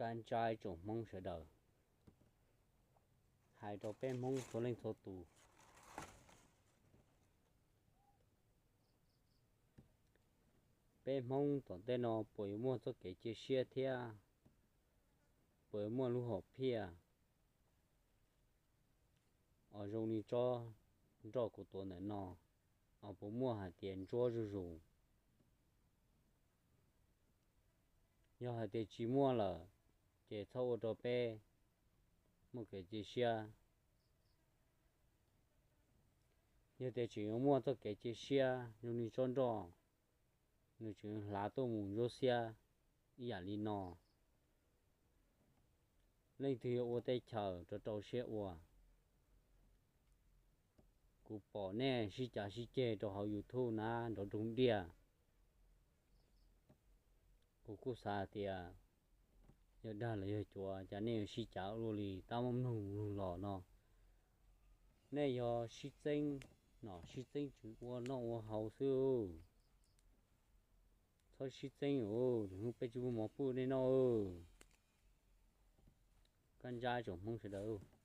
Pab ntsa ib tsoom Hmoob sawv daws, hais rau peb Hmoob txhua leej txhua tus, peb Hmoob tom ntej no puas yuav muaj txoj kev cia siab thiab puas yuav muaj lub hom phiaj uas zoo li tsob nroj kuv tuav ntawm no, uas puas muaj hais tias ntsuab zuj zus? Yog hais tias tsis muaj lawm, ces txhob ua rau peb muaj kev cia siab. Yog tias tseem yuav muaj txoj kev cia siab zoo li tsob nroj, nws tseem hlav tuaj mus ntsuab xiab ib yam li no, leej twg yuav ua teb chaws rau rau siab ua? Kuv pom nej sib cav sib ceg rau hauv YouTube na nrov doog diaj. Kuv kuj xav hais tias yog dag los yog cuav, cas nej yuav sib cav ua luaj li, tab muab mloog mloog los no. Nej yog sib txeeb nom sib txeeb tswv ua noj ua haus xwb, txhob sib txeeb, hnub peb tsis muaj mov pub nej noj. Kab ntsa tsoom Hmoob sawv daws.